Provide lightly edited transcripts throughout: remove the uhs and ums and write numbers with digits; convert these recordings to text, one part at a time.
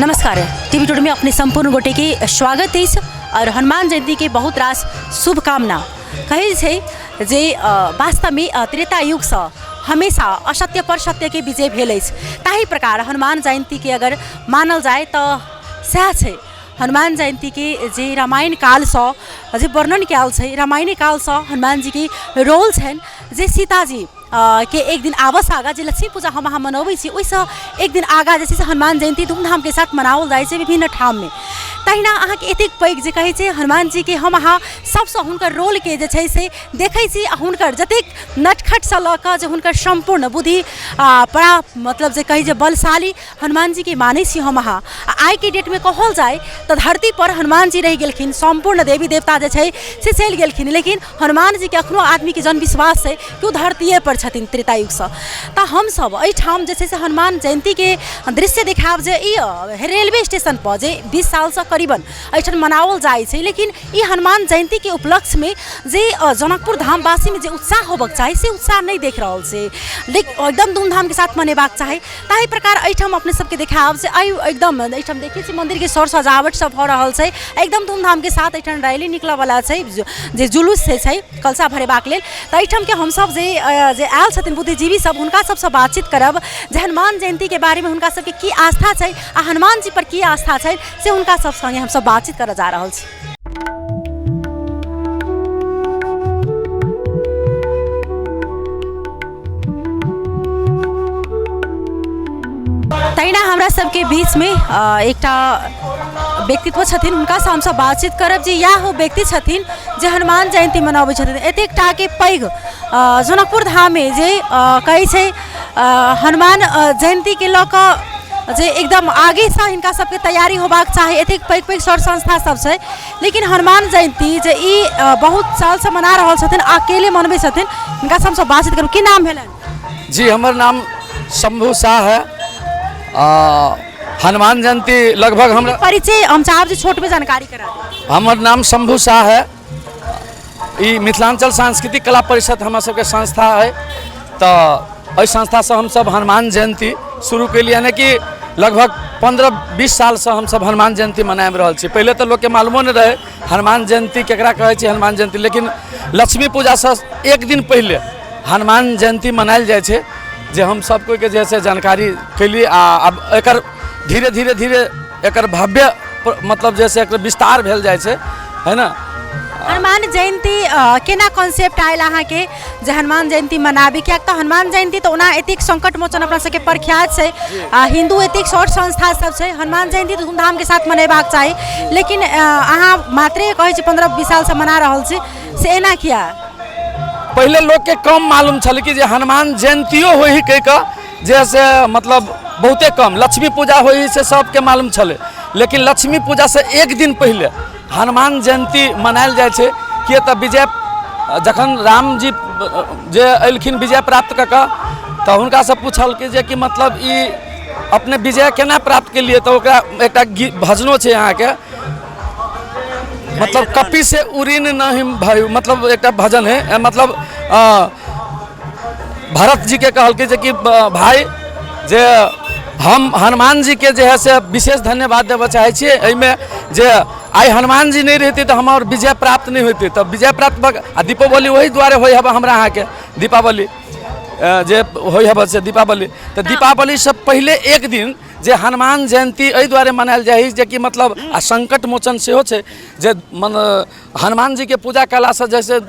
नमस्कार, TV today में अपने संपूर्ण गोटे के स्वागत अछि और हनुमान जयंती के बहुत रास शुभकामना। कहै छै जे वास्तवमे त्रेता युगसँ हमेशा असत्य पर सत्यके विजय भेल अछि, ताहि प्रकार हनुमान जयन्तीके अगर मानल जाय तऽ सएह छै। हनुमान जयन्तीके जे रामायण कालसँ जे वर्णन कयल छै, रामायणे कालसँ हनुमान जीके रोल छनि जे सीताजी के एक दिन आबऽसँ आगाँ जे लक्ष्मी पूजा हम अहाँ मनबै छी, ओहिसँ एक दिन आगाँ जे छै से हनुमान जयन्ती धूमधामके साथ मनाओल जाइ छै विभिन्न ठाममे। तहिना अहाँके एतेक पैघ जे कहै छै हनुमान जीके हम अहाँ सबसँ हुनकर रोलके जे छै से देखै छी आ हुनकर जतेक नटखटसँ लऽ कऽ जे हुनकर सम्पूर्ण बुद्धि परा मतलब जे कही जे बलशाली हनुमान जीके मानै छी हम अहाँ। आ आइके डेटमे कहल जाय तऽ धरतीपर हनुमान जी रहि गेलखिन, सम्पूर्ण देवी देवता जे छै से चलि गेलखिन, लेकिन हनुमान जीके एखनो आदमीके जनविश्वास छै कि ओ धरतीएपर छथिन त्रेतायुगसँ। तऽ हमसभ एहिठाम जे छै से हनुमान जयन्तीके दृश्य देखायब जे ई रेलवे स्टेशनपर जे 20 सालसँ करीबन एहिठाम मनाओल जाइ छै, लेकिन ई हनुमान जयन्तीके उपलक्ष्यमे जे जनकपुर धामवासीमे जे उत्साह होबक चाही से उत्साह नहि देख रहल छै, लेकिन एकदम धूमधामके साथ मनेबाक चाही। ताहि प्रकार एहिठाम अपने सबके देखायब जे एहि एकदम एहिठाम देखै छी मन्दिरके सर सजावट सब भऽ रहल छै, एकदम धूमधामके साथ एहिठाम रैली निकलऽवला छै, जे जुलूस छै कलशा भरेबाक लेल। तऽ एहिठामके हमसब जे जे आयल छथिन बुद्धिजीवी सब, हुनका सबसँ बातचीत करब जे हनुमान जयन्तीके बारेमे हुनका सबके की आस्था छै आ हनुमान जी पर की आस्था छै, से हुनका सब सङ्गे हमसब बातचीत करऽ जा रहल छी। तहिना हमरा सबके बीचमे एकटा व्यक्तित्व छथिन, हुनकासँ हमसब बातचीत करब जे इएह ओ व्यक्ति छथिन जे हनुमान जयन्ती मनाबै छथिन। एतेक टाके पैघ जनकपुर धाममे जे कहै छै हनुमान जयन्तीके लऽ कऽ जे एकदम आगेसँ हिनका सबके तैयारी होबाक चाही, एतेक पैघ पैघ सर संस्था सब छै, लेकिन हनुमान जयन्ती जे ई बहुत सालसँ मना रहल छथिन, अकेले मनबै छथिन, हिनकासँ हमसब बातचीत करब। की नाम भेलनि? जी, हमर नाम शंभू शाह है। हनुमान जयंती लगभग हमरा परिचय हम चाहब जे छोट में जानकारी करा दी। हमर नाम शंभू शाह है। ई मिथिलांचल सांस्कृतिक कला परिषद हमर सबके संस्था है, तऽ एहि संस्थासँ हमसब हनुमान जयंती शुरू केलियै, यानी कि लगभग 15-20 सालसँ हमसब हनुमान जयंती मनाबि रहल छी। पहिले तऽ लोकके मालूमो नहि रहै हनुमान जयंती केकरा कहै छै हनुमान जयंती, लेकिन लक्ष्मी पूजासँ एक दिन पहिले हनुमान जयंती मनायल जाइ छै, जे हम सब कोइके जे है से जानकारी कैली। आ आब एकर धीरे धीरे धीरे एकर भव्य मतलब जे से एकर विस्तार भेल जाइ छै, है ने। हनुमान जयंती केना कॉन्सेप्ट आयल अहाँके जे हनुमान जयंती मनाबी? किएक तऽ हनुमान जयंती तऽ ओना एतेक संकट मोचन अपना सबके प्रख्यात छै आ हिन्दू एतेक सौर संस्था सब छै, हनुमान जयंती तऽ धूमधामके साथ मनेबाक चाही, लेकिन अहाँ मात्रे कहै छी 15-20 सालसँ मना रहल छी, से एना किया? पहिले लोकके कम मालूम छलै कि जे हनुमान जयन्तियो होइ है कहि कऽ, जे से मतलब बहुते कम। लक्ष्मी पूजा होइ है से सबके मालूम छलै, लेकिन लक्ष्मी पूजासँ एक दिन पहिले हनुमान जयन्ती मनायल जाइ छै। किए तऽ विजय जखन रामजी जे एलखिन विजय प्राप्त कऽ कऽ, तऽ हुनकासँ पुछलकै जे कि मतलब ई अपने विजय केना प्राप्त केलियै, तऽ ओकरा एकटा गीत भजनो छै अहाँके, मतलब कपि से उड़ीन नहीं भय, मतलब एकटा भजन है, मतलब भरत जी के कहलकै जे कि भाई जे हम हनुमान जी के जे है से विशेष धन्यवाद देबऽ चाहै छियै एहिमे, जे आइ हनुमान जी नहि रहितै तऽ हमर विजय प्राप्त नहि होइतै। तऽ विजय प्राप्त भऽ आ दीपावली ओहि दुआरे होइ हबे हमरा अहाँके दीपावली जे होइ हबे से दीपावली, तऽ दीपावलीसँ पहिले एक दिन जे हनुमान जयन्ती एहि दुआरे मनायल जाइ है जे कि मतलब आ संकट मोचन सेहो छै, जे मन हनुमान जीके पूजा कयलासँ जैसे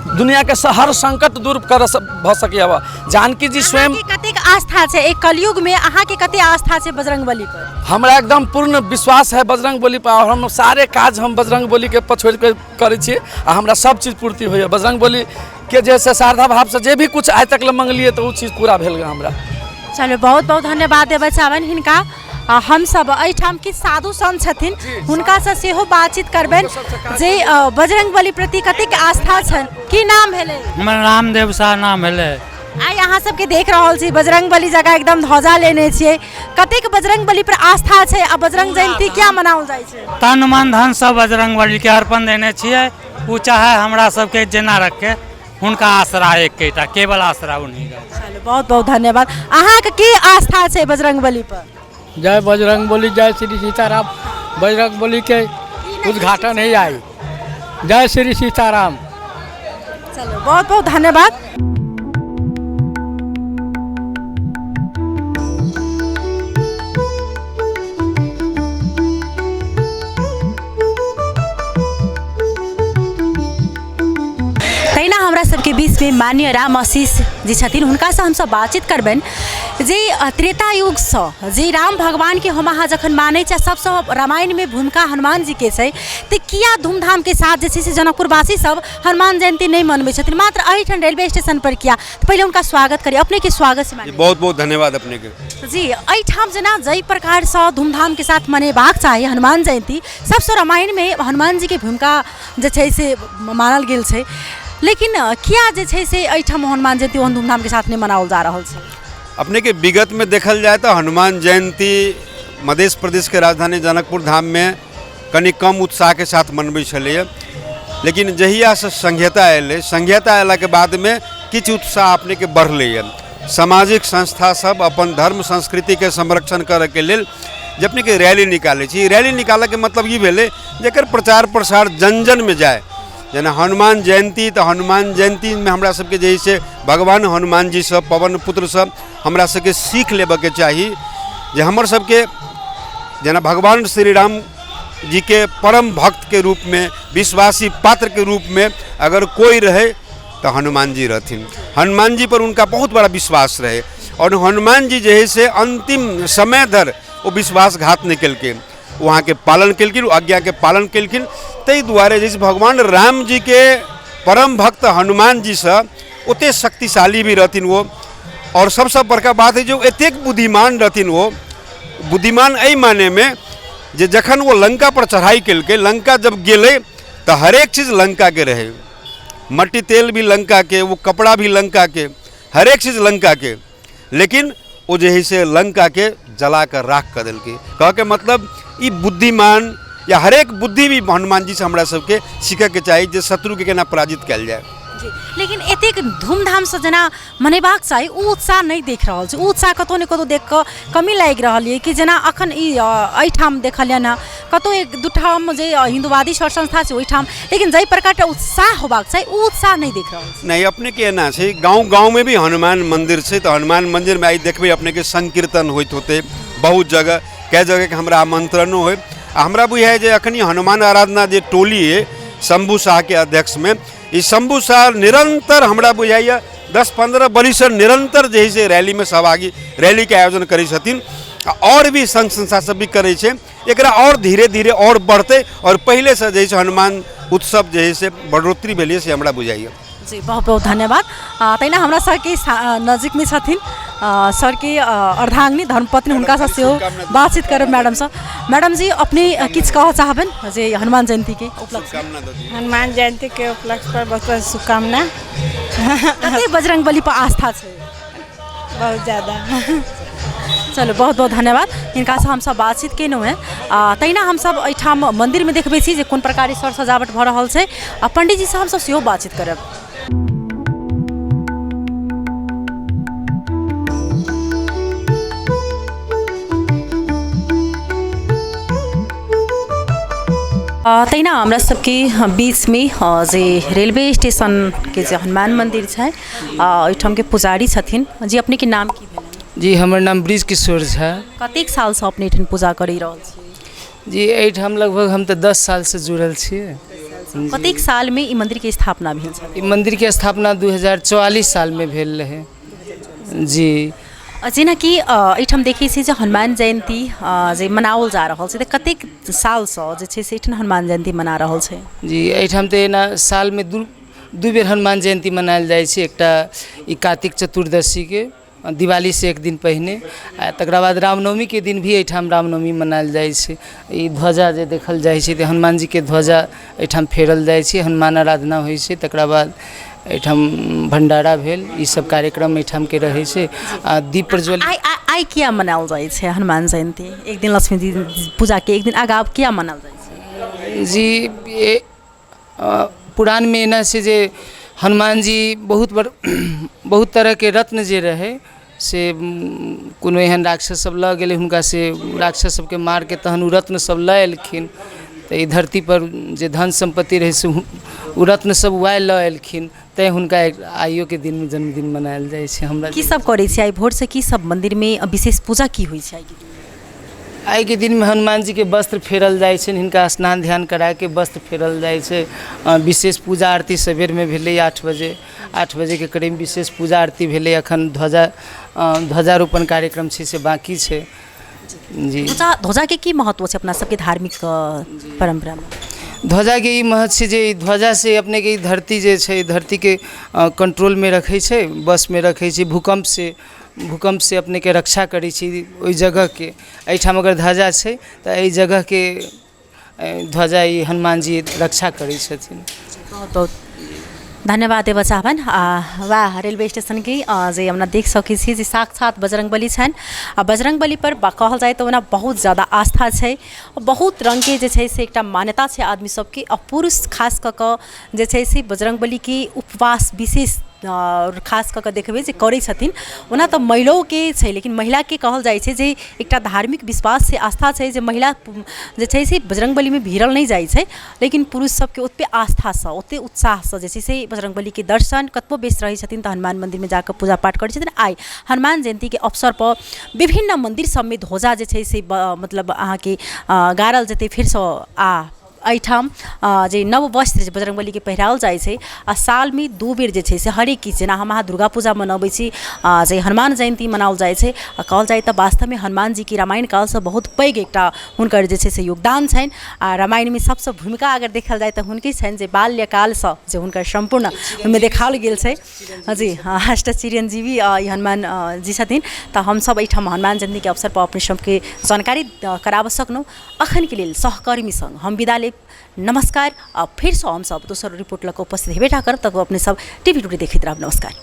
दुनियाके हर संकट दूर कर भऽ सकैए। जानकी जी स्वयं अहाँके कतेक आस्था छै एहि कलयुगमे, अहाँके कतेक आस्था छै बजरंगबली पर? हमरा एकदम पूर्ण विश्वास है बजरंगबली पर, और हम सारे काज हम बजरंगबली के पर छोड़ि के करै छी आ हमरा सब चीज पूर्ति होइए बजरंगबली के, जे से श्रद्धा भावसँ जे भी कुछ आइ तक ले मंगलियै तऽ ओ चीज पूरा भेल हमरा। चलू, बहुत बहुत धन्यवाद देबै चाहबनि हिनका। आ हमसब एहिठाम किछु साधु संत छथिन, हुनकासँ सेहो बातचीत करबनि जे बजरंगबली प्रति कतेक आस्था छनि। की नाम भेलै? हमर रामदेव शाह नाम भेलै। आइ अहाँ सबके देख रहल छी बजरंगबली जगह एकदम ध्वजा लेने छियै, कतेक बजरंगबली पर आस्था छै आ बजरंग जयंती किया मनाओल जाइ छै? तन मन धन सब बजरंगबलीके अर्पण देने छियै, ओ चाहे हमरा सबके जेना रखे, हुनका आसरा एकेटा, केवल आसरा उन्हीं का। चलू, बहुत बहुत धन्यवाद। अहाँके की आस्था छै बजरंगबली पर? जय बजरंग बली, जय श्री सीताराम। बजरंग बली के उद्घाटन है आई। जय श्री सीताराम। चलो, बहुत बहुत धन्यवाद। तहिना हमरा सबके बीचमे माननीय राम आशीष जी छथिन, हुनकासँ हमसब बातचीत करबनि जे त्रेता युगसँ जे राम भगवानके हम अहाँ जखन मानै छी, सबसँ रामायणमे भूमिका हनुमान जीके छै, तऽ किया धूमधामके साथ जे छै से जनकपुरवासी सब हनुमान जयन्ती नहि मनबै छथिन, मात्र एहिठाम रेलवे स्टेशन पर किया? तऽ पहिले हुनका स्वागत करी। अपनेके स्वागत छै माननीय। बहुत बहुत धन्यवाद अपनेके। जी, एहिठाम जेना जाहि प्रकारसँ धूमधामके साथ मनेबाक चाही हनुमान जयन्ती, सबसँ रामायणमे हनुमान जीके भूमिका जे छै से मानल गेल छै, लेकिन किया जे छै से एहिठाम हनुमान जयन्ती ओहन धूमधामके साथ नहि मनाओल जा रहल छै? अपनेके विगतमे देखल जाय तऽ हनुमान जयन्ती मध्य प्रदेशके राजधानी जनकपुर धाममे कनि कम उत्साहके साथ मनबै छलैए, लेकिन जहियासँ संघीयता अयलै, संघीयता अयलाके बादमे किछु उत्साह अपनेके बढ़लैए। सामाजिक संस्था सब अपन धर्म संस्कृतिके संरक्षण करैके लेल जे अपनेके रैली निकालै छै, रैली निकालऽके मतलब ई भेलै जेकर प्रचार प्रसार जन जनमे जाय। जेना हनुमान जयन्ती, तऽ हनुमान जयन्तीमे हमरा सबके जे है से भगवान हनुमान जीसँ, पवन पुत्रसँ हमरा सबके सीख लेबऽके चाही जे हमर सबके जेना भगवान श्री राम जीके परम भक्तके रूपमे, विश्वासी पात्रके रूपमे अगर कोइ रहै तऽ हनुमान जी रहथिन। हनुमान जी पर उनका बहुत बड़ा विश्वास रहै आओर हनुमान जी जे है से अन्तिम समय धरि ओ विश्वासघात नहि केलकै, वहाँके पालन केलखिन, ओ आज्ञाके पालन केलखिन। ताहि दुआरे जे भगवान राम जीके परम भक्त हनुमान जीसँ ओतेक शक्तिशाली भी रहथिन ओ, आओर सबसँ बड़का बात है जे ओ एतेक बुद्धिमान रहथिन। ओ बुद्धिमान एहि मानेमे जे जखन ओ लंका पर चढ़ाई केलकै, लंका जब गेलै तऽ हरेक चीज लंकाके रहै, मट्टी तेल भी लंकाके, वो कपड़ा भी लंकाके, हरेक चीज लंकाके, लेकिन ओ जे है से लंकाके जला कऽ राख कऽ देलकै। कहऽके मतलब ई बुद्धिमान या हरेक बुद्धि भी हनुमान जीसँ हमरा सबके सीखऽके चाही जे शत्रुके केना पराजित कयल जाय। जी, लेकिन एतेक धूमधामसँ जेना मनेबाक चाही ओ उत्साह नहि देख रहल छी, ओ उत्साह कतहु ने कतहु देख कऽ कमी लागि रहल यऽ कि जेना अखन ई एहिठाम देखलियनि हँ, कतहु एक दू ठाम जे हिन्दूवादी सर संस्था छै ओहिठाम, लेकिन जाहि प्रकारके उत्साह होबाक चाही ओ उत्साह नहि देख रहल छी। नहि, अपनेके एना छै, गाँव गाँवमे भी हनुमान मन्दिर छै, तऽ हनुमान मन्दिरमे आइ देखबै अपनेके संकीर्तन होइत होतै बहुत जगह, कए जगहके हमरा आमन्त्रणो होइ। आ हमरा बुझाइ जे अखनी हनुमान आराधना जे टोली अइ शम्भू शाहके अध्यक्षमे, ई शम्भू शाह निरन्तर हमरा बुझाइए 10-15 बरिससँ निरन्तर जे है से रैलीमे सहभागी, रैलीके आयोजन करै छथिन, आ आओर भी संघ संस्था सब भी करै छै। एकरा आओर धीरे धीरे आओर बढ़तै आओर पहिलेसँ जे है से हनुमान उत्सव जे है से बढ़ोतरी भेलै से हमरा बुझाइए। जी, बहुत बहुत धन्यवाद। तहिना हमरा सरके नजिकमे छथिन सरके अर्धांगिनी धर्मपत्नी, हुनकासँ सेहो बातचीत करब मैडमसँ। मैडम जी, अपने किछु कहऽ चाहबनि जे हनुमान जयन्तीके उपलक्ष्य? हनुमान जयन्तीके उपलक्ष्य पर बहुत बहुत शुभकामना। कते बजरंग बली पर आस्था छै? बहुत ज्यादा। चलू, बहुत बहुत धन्यवाद। हिनकासँ हमसब बातचीत केलहुँ हेँ। आ तहिना हमसब एहिठाम मन्दिरमे देखबै छी जे कोन प्रकारे सर सजावट भऽ रहल छै, आ पण्डितजीसँ हमसब सेहो बातचीत करब। तहिना हमरा सबके बीचमे जे रेलवे स्टेशनके जे हनुमान मन्दिर छै, ओहिठामके पुजारी छथिन जी। अपनेके नाम की भेल? जी, हमर नाम ब्रिज किशोर झा। कतेक सालसँ अपने एहिठाम पूजा करि रहल छी? जी, एहिठाम लगभग हम तऽ 10 सालसँ जुड़ल छियै। कतेक सालमे ई मन्दिरके स्थापना भेल छल? ई मन्दिरके स्थापना 2044 सालमे भेल रहै जी। जेनाकि एहिठाम देखै छियै जे हनुमान जयन्ती जे मनाओल जा रहल छै, तऽ कतेक सालसँ जे छै से एहिठाम हनुमान जयन्ती मना रहल छै? जी, एहिठाम तऽ एना सालमे दू बेर हनुमान जयन्ती मनायल जाइ छै। एकटा ई कार्तिक चतुर्दशीके दिवालीसँ एक दिन पहिने, आ तकरा बाद रामनवमीके दिन भी एहिठाम रामनवमी मनायल जाइ छै। ई ध्वजा जे देखल जाइ छै तऽ हनुमान जीके ध्वजा एहिठाम फेरल जाइ छै, हनुमान आराधना होइ छै, तकरा बाद एहिठाम भण्डारा भेल, ई सब कार्यक्रम एहिठामके रहै छै आ दीप प्रज्वलित। आइ आइ किया मनाओल जाइ छै हनुमान जयन्ती? एक दिन लक्ष्मी जी पूजाके एक दिन आगाँ किया मनाओल जाइ छै? जी, पुराणमे एना छै जे हनुमान जी बहुत बड़ बहुत तरहके रत्न जे रहै से कोनो एहन राक्षस सब लऽ गेलै हुनका, से राक्षस सबके मारिके तहन ओ रत्न सब लऽ एलखिन। तऽ ई धरतीपर जे धन सम्पत्ति रहै से ओ रत्न सब वएह लऽ एलखिन, तैँ हुनका आइयोके दिनमे जन्मदिन मनायल जाइ छै। हमरा की सब करै छी आइ भोरसँ? की सब मन्दिरमे विशेष पूजा की होइ छै आइके दिन? आइके दिनमे हनुमान जीके वस्त्र फेरल जाइ छनि, हिनका स्नान ध्यान कराके वस्त्र फेरल जाइ छै। विशेष पूजा आरती सबेरमे भेलै, 8 बजे, 8 बजेके करीब विशेष पूजा आरती भेलै। एखन ध्वजारोपण कार्यक्रम छै से बाँकी छै जी। ध्वजाके की महत्व छै अपना सबके धार्मिक परम्परामे? ध्वजाके ई महत्व छै जे ई ध्वजासँ अपनेके ई धरती जे छै, धरतीके कंट्रोलमे रखै छै, वशमे रखै छै। भूकम्पसँ अपनेके रक्षा करै छै ओहि जगहके। एहिठाम अगर ध्वजा छै तऽ एहि जगहके ध्वजा ई हनुमान जी रक्षा करै छथिन। बहुत बहुत धन्यवाद देबऽ चाहबनि। आ वाह, रेलवे स्टेशनके जे हमरा देख सकै छी जे साक्षात बजरङ्गबली छनि आ बजरङ्गबली पर कहल जाय तऽ ओना बहुत ज्यादा आस्था छै। बहुत रङ्गके जे छै से एकटा मान्यता छै आदमी सबके आ पुरुष खास कऽ कऽ जे छै से बजरङ्गबलीके उपवास विशेष खास कऽ कऽ देखबै जे करै छथिन। ओना तऽ महिलोके छै, लेकिन महिलाके कहल जाइ छै जे एकटा धार्मिक विश्वास छै, आस्था छै जे महिला जे छै से बजरङ्गबलीमे भिड़ल नहि जाइ छै, लेकिन पुरुष सबके ओतेक आस्थासँ, ओतेक उत्साहसँ जे छै से बजरङ्गबलीके दर्शन कतबो व्यस्त रहै छथिन तऽ हनुमान मन्दिरमे जाकऽ पूजा पाठ करै छथिन। आइ हनुमान जयन्तीके अवसरपर विभिन्न मन्दिर सबमे ध्वजा जे छै से मतलब अहाँके गाड़ल जेतै फेरसँ। आ एहिठाम जे नव वस्त्र जे बजरङ्गबलीके पहिराओल जाइ छै आ सालमे 2 बेर जे छै से हरेक किछु, जेना हम अहाँ दुर्गा पूजा मनबै छी, जे हनुमान जयन्ती मनाओल जाइ छै। आ कहल जाइ तऽ वास्तवमे हनुमान जीके रामायण कालसँ बहुत पैघ एकटा हुनकर जे छै से योगदान छनि। आ रामायणमे सबसँ भूमिका अगर देखल जाय तऽ हुनके छनि, जे बाल्यकालसँ जे हुनकर सम्पूर्ण ओहिमे देखाओल गेल छै जी। अष्ट चिरञ्जीवी ई हनुमान जी छथिन। तऽ हमसब एहिठाम हनुमान जयन्तीके अवसरपर अपने सबके जानकारी कराबऽ सकलहुँ। अखनके लेल सहकर्मी सङ्ग हम विदा लेब। नमस्कार। आ फेरसँ हमसब दोसर रिपोर्ट लऽ कऽ उपस्थित हेबे टा करब, तब अपने सब टीवी टुडे देखैत रहब। नमस्कार।